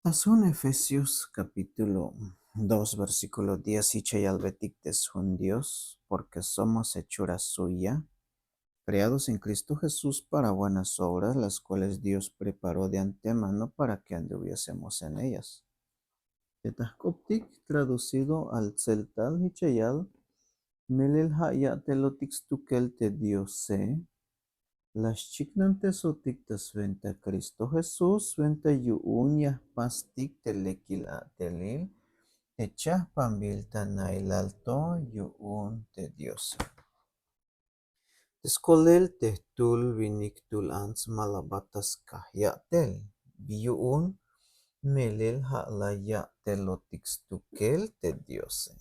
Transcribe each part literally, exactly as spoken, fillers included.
Ta sjun Efesios capítulo dos, versículo diez, jich ya yalbetik te sjun Dios, porque somos hechura suya, creados en Cristo Jesús para buenas obras, las cuales Dios preparó de antemano para que anduviésemos en ellas. Te ta jk'optik traducido al tzeltal jich ya yal, melel ja' ya'telotik stukel te Diose, la xchiknantesotik ta swenta Cristo Jesús, swenta yu'un ya jpastik te lekil a'telil te chajpanbil ta nailal to yu'un te Diose. Te skolel te jtul winik jtul ants ma la baat ta skaj ya'tel. Bi yu'un? Melel ja' la ya'telotik stukel te Diose.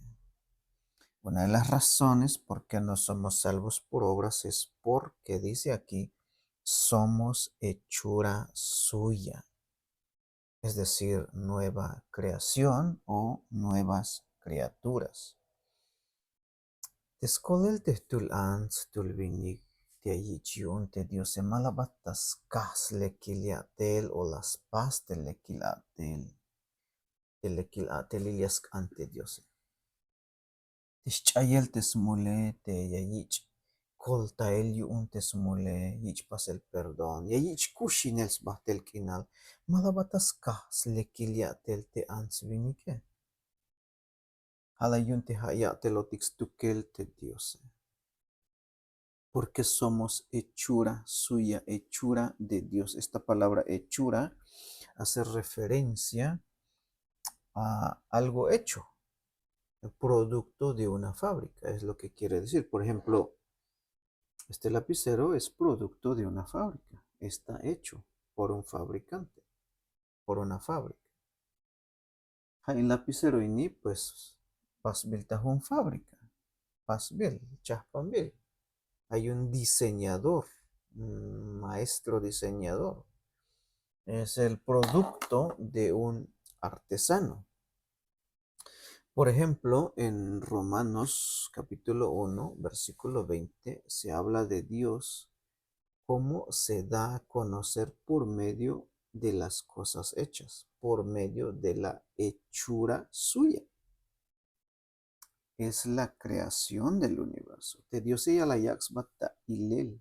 Una de las razones por qué no somos salvos por obras es porque dice aquí, somos hechura suya, es decir, nueva creación o nuevas criaturas. Te skolel te jtul ants, jtul winik, te ya yich' yu'un te Diose, ma la baat ta skaj slekil ya'tel o la spas te lekil a'tel, te lekil a'telil ya sk'an te Diose. Te xch'ayel te smule, te ya yich' koltael yu'un te smule, yich' pasel perdón, ya yich' kuxinel sbajtel k'inal, ma la baat ta skaj slekil ya'tel te ants winike. Ja' la yu'un te ja' ya'telotik stukel te Diose. Porque somos hechura suya, hechura de Dios. Esta palabra hechura hace referencia a algo hecho, el producto de una fábrica, es lo que quiere decir. Por ejemplo, este lapicero es producto de una fábrica, está hecho por un fabricante, por una fábrica. Ja' in lapicero ini, pues, pasbil ta jun fábrica, pasbil, chajpanbil. Hay un diseñador, un maestro diseñador. Es el producto de un artesano. Por ejemplo, en Romanos capítulo uno, versículo veinte, se habla de Dios cómo se da a conocer por medio de las cosas hechas, por medio de la hechura suya. Es la creación del universo. Te Diose ya la yak' sba ta ilel.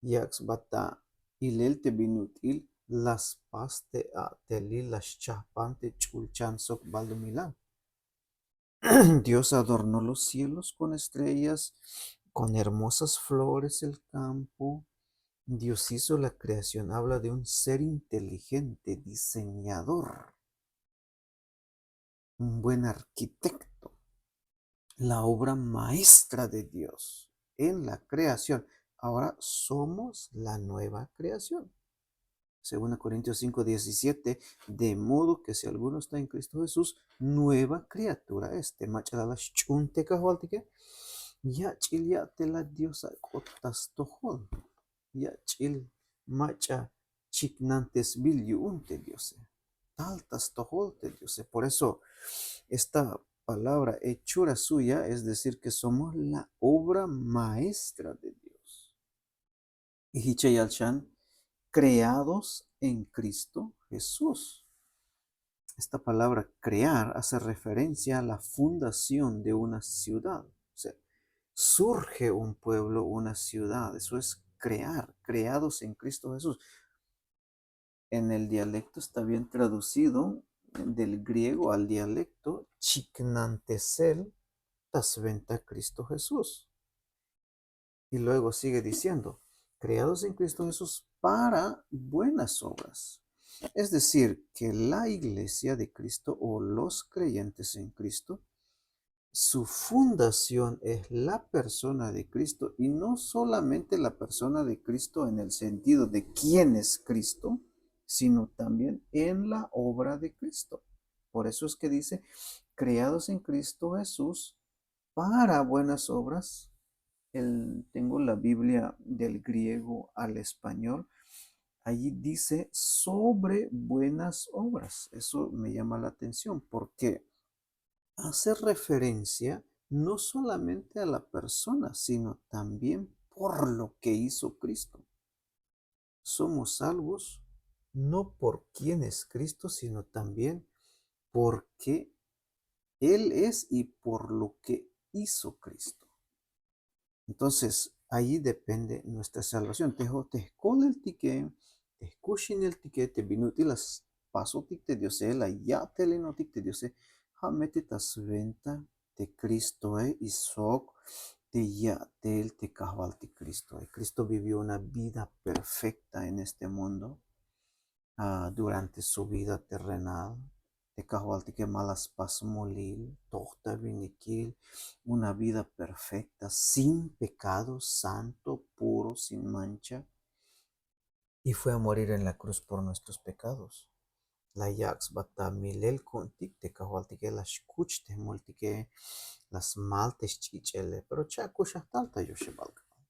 Yak' sba ta ilel te bin ut'il la spas te a'telil, la xchajpan te ch'ulchan sok balumilal. Dios adornó los cielos con estrellas, con hermosas flores el campo. Dios hizo la creación. Habla de un ser inteligente, diseñador, un buen arquitecto. La obra maestra de Dios en la creación. Ahora somos la nueva creación. Segunda Corintios cinco diecisiete, de modo que si alguno está en Cristo Jesús, nueva criatura es. Te mach'a la xch'uun te Kajwaltike, yach'il ya'tel a Dios a k'ot ta stojol. Yach'il, mach'a chiknantesbil yu'un te Diose. Tal ta stojol te Diose. Por eso esta palabra hechura suya es decir que somos la obra maestra de Dios. Y jich ya yal xan, creados en Cristo Jesús. Esta palabra crear hace referencia a la fundación de una ciudad. O sea, surge un pueblo, una ciudad. Eso es crear, creados en Cristo Jesús. En el dialecto está bien traducido del griego al dialecto, chiknantesel ta swenta Cristo Jesús. Y luego sigue diciendo, creados en Cristo Jesús para buenas obras. Es decir, que la iglesia de Cristo o los creyentes en Cristo, su fundación es la persona de Cristo, y no solamente la persona de Cristo en el sentido de quién es Cristo, sino también en la obra de Cristo. Por eso es que dice, creados en Cristo Jesús para buenas obras. El, tengo la Biblia del griego al español. Allí dice sobre buenas obras. Eso me llama la atención porque hace referencia no solamente a la persona, sino también por lo que hizo Cristo. Somos salvos no por quién es Cristo, sino también porque Él es y por lo que hizo Cristo. Entonces, allí depende nuestra salvación. Te jo'ot te jkoleltike, te jkuxineltike, te bin ut'il la spasotik te Diose, la ya'telinotik te Diose, ja' me te ta swenta te Cristoe y sok te ya'tel te Kajwaltik Cristoe. Cristo vivió una vida perfecta en este mundo, ah, durante su vida terrenal. Te Kajwaltike ma la spas molil, toj ta winikil, una vida perfecta, sin pecado, santo, puro, sin mancha. Y fue a morir en la cruz por nuestros pecados. La yak' sba ta milel ku'untik te Kajwaltike, la xkuch te jmultike, la smal te xch'ich'ele, pero cha'kuxaj tal ta yoxebal k'aal.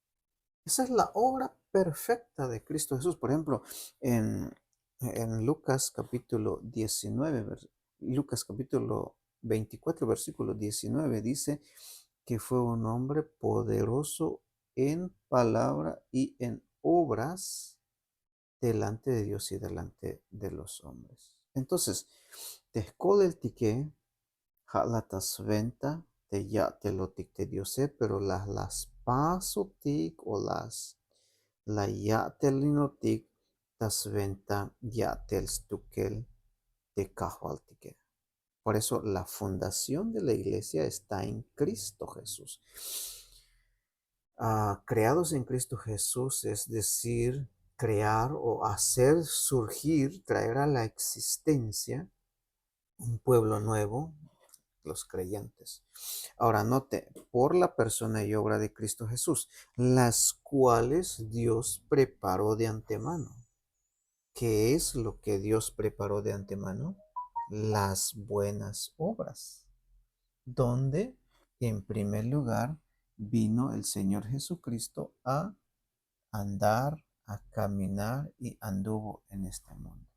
Esa es la obra perfecta de Cristo Jesús. Por ejemplo, en, en Lucas capítulo diecinueve, vers- Lucas capítulo veinticuatro, versículo diecinueve, dice que fue un hombre poderoso en palabra y en obras delante de Dios y delante de los hombres. Entonces, te jkoleltike, ja' la ta swenta te ya'telotik te Diose, pero la, la spasotik o la s- la ya'telinotik ta swenta ya'tel stukel te Kajwaltike. Por eso la fundación de la iglesia está en Cristo Jesús. Ah, creados en Cristo Jesús, es decir, crear o hacer surgir, traer a la existencia un pueblo nuevo, los creyentes. Ahora note, por la persona y obra de Cristo Jesús, las cuales Dios preparó de antemano. ¿Qué es lo que Dios preparó de antemano? Las buenas obras, donde en primer lugar vino el Señor Jesucristo a andar, a caminar y anduvo en este mundo.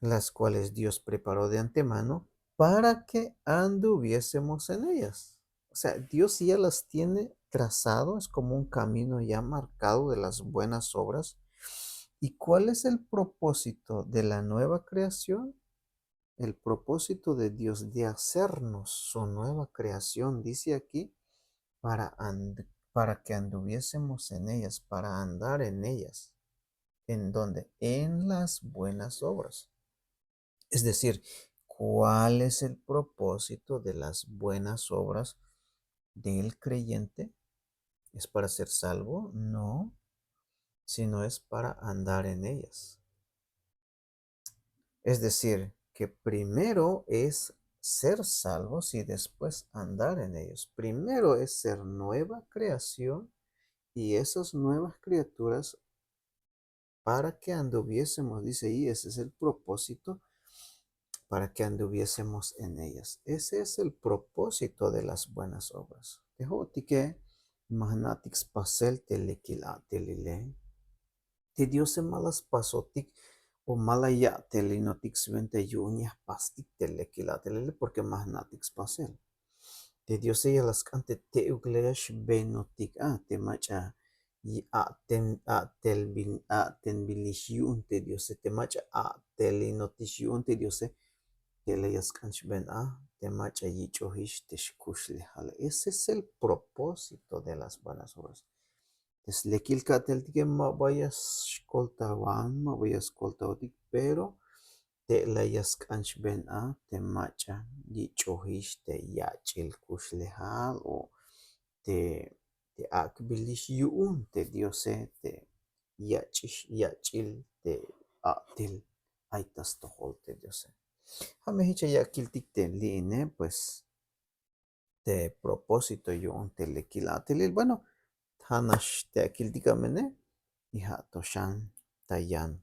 Las cuales Dios preparó de antemano para que anduviésemos en ellas. O sea, Dios ya las tiene trazado, es como un camino ya marcado de las buenas obras. ¿Y cuál es el propósito de la nueva creación? El propósito de Dios de hacernos su nueva creación, dice aquí, para, and- para que anduviésemos en ellas, para andar en ellas. ¿En dónde? En las buenas obras. Es decir, ¿cuál es el propósito de las buenas obras del creyente? ¿Es para ser salvo? No, sino es para andar en ellas. Es decir, que primero es ser salvos y después andar en ellos. Primero es ser nueva creación y esas nuevas criaturas para que anduviésemos, dice, y ese es el propósito, para que anduviésemos en ellas. Ese es el propósito de las buenas obras. Te jo'otike, ma jna'tik spasel te lekil a'telile. Te Diose ma la spasotik o ma la ya'telinotik swenta yu'un ya jpastik te lekil a'telile, porque ma jna'tik spasel. Te Diose ya la sk'an te te'uk la ya xbenotik a, te mach'a a'ten, a'telbin, a'tenbilix yu'un te Diose, te mach'a a'telinotix yu'un te Diose, te la ya sk'an xben a, te mach'a yich'ojix te xkuxlejale. Ese es el propósito de las buenas obras. Te slekil ka'teltike ma ba ya xkoltawan, ma ba ya skoltawotik, pero te la ya sk'an xben a te mach'a yich'ojix te yach'il kuxlejal o te, te ak'bilix yu'un te Diose, te yach'ix, yach'il te a'tel ay ta stojol te Diose. Ja' me jich ya kiltik te li'ine, pues, te propósito yu'un te lekil a'telil. Bueno, ja'nax te ya kiltik amene, y ja' to xan ta yan